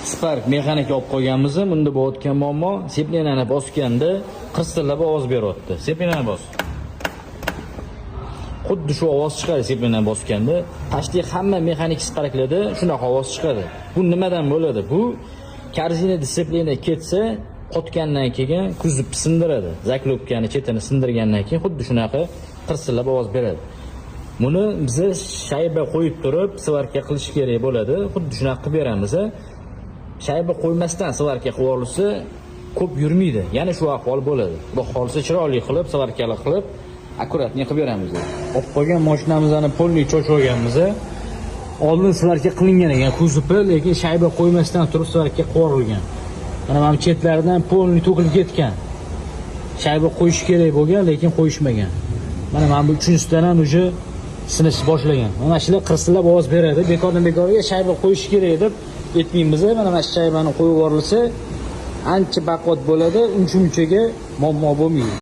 Spark mexanik olib qo'yganmiz. Bunda bo'layotgan muammo сцепление ni bosganda qirsillab ovoz beryapti. Сцепление ni bos. Xuddi shu ovoz chiqadi сцепление ni bosganda. Почти hamma mexanik Sparklarda shunaqa ovoz chiqadi. Bu nimadan bo'ladi? Bu корзина сцепления ketsa, qotgandan keyin kuzov sindiradi. Заклёпка ni chetini sindirgandan keyin xuddi shunaqa qirsillab ovoz beradi. Buni biza shayba qo'yib turib svarka qilish kerak bo'ladi. Xuddi shunaqa qilib beramiz. Shayba qo'ymasdan svarka qilib olsa, ko'p yurmaydi. Yana shu ahvol bo'ladi. Xudo xohlasa, chiroyli qilib, svarkali qilib, аккуратный qilib beramiz. Olib qolgan mashinamizni полный cho'ch olganmiz. Oldin svarka qilingan ekan kuzovi, lekin shayba qo'ymasdan turib svarka qilib yuborilgan. Mana bu chetlaridan полный to'kilib ketgan. Shayba qo'yish kerak bo'lgan, lekin qo'yishmagan. Mana bu uchinchisidan ham уже sinish boshlagan. Mana shular qirsillab ovoz beradi. Bekordan bekorga shayba qo'yish kerak deb aytmaymiz. Mana shu shaybani qo'yib yuborilsa, ancha baquvvat bo'ladi, uncha munchaga muammo bo'lmaydi.